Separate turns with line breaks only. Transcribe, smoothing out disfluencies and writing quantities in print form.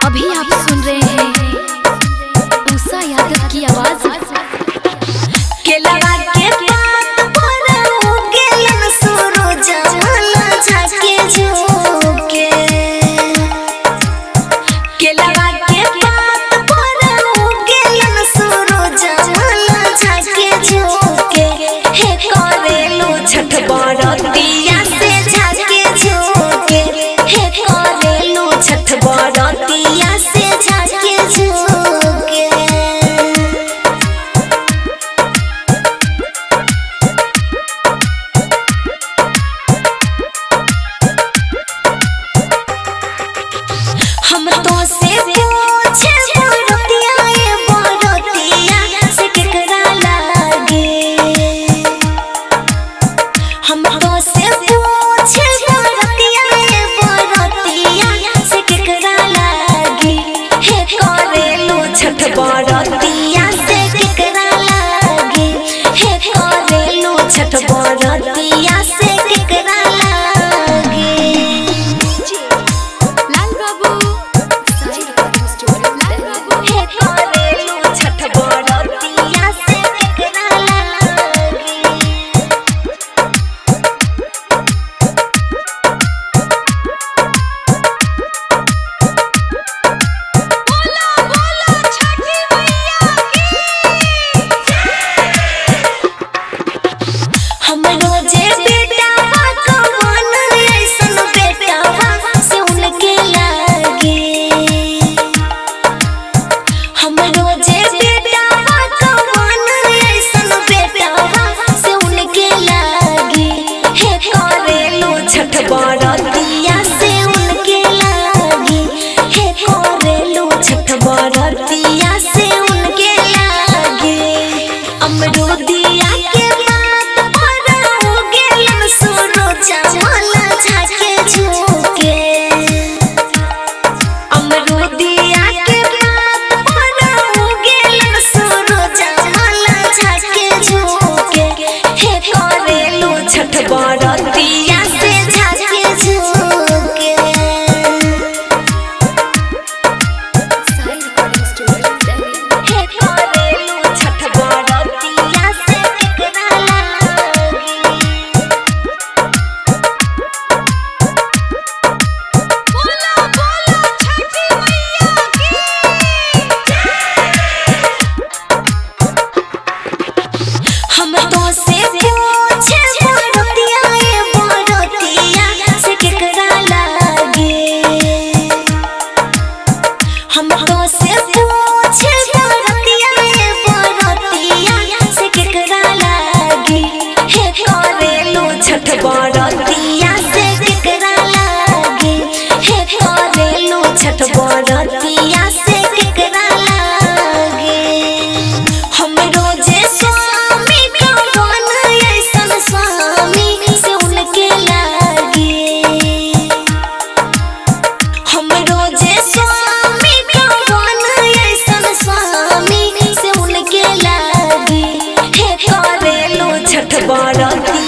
अभी आप सुन रहे हैं उषा यादव की आवाज।
केलवा के पात पर उगेलन सूरज मला झाके झोके। केलवा के पात पर उगेलन सूरज मला झाके झोके। हे करेलू छठ बरतिया से झाके झोके। हे करेलू छठ बरतिया से झाके झोके। हम तो से पूछे बरतिया ए बरतिया से केकरा लागे। हम तो से पूछे बरतिया ए बरतिया से केकरा लागे। हे करेलू छठ बरतिया से केकरा लागे। हे करेलू छठ बरतिया से केकरा लागे।
लाल बाबू, लाल बाबू।
हे करेलू छठ बरतिया से केकरा लागे।
बोला बोला छठी मैया की।
हम रोजे बेटा कवन ऐसन बेटा से उनके लागे। हम रोजे बेटा कवन ऐसन बेटा से उनके लागे। हे करेलू छठ बरतिया से उनके लागे। हे करेलू छठ बरतिया से उनके लागे। अमरूदिया के पात पर उगेलन सूरज मला झाके झोके। अमरूदिया के पात पर उगेलन सूरज मला झाके झोके। हे करेलू छठ बरतिया से झाके झोके।
साई रिकॉर्डिंग स्टूडियो दिल्ली।
हे करेलू छठ बरतिया से केकरा लागे।
बोला बोला छठी मैया की।
हम तो से पूछे बरतिया ए बरतिया से केकरा लागे। हम तो से पूछे बरतिया ए बरतिया से केकरा लागे। हे करेलू छठ बरतिया से केकरा लागे। हे करेलू छठ बरतिया से केकरा लागे। हम रोजे स्वामी कवन ऐसन स्वामी से उनके लागे। हम रोजे स्वामी कवन ऐसन स्वामी से उनके लागे। हे करेलू छठ बरतिया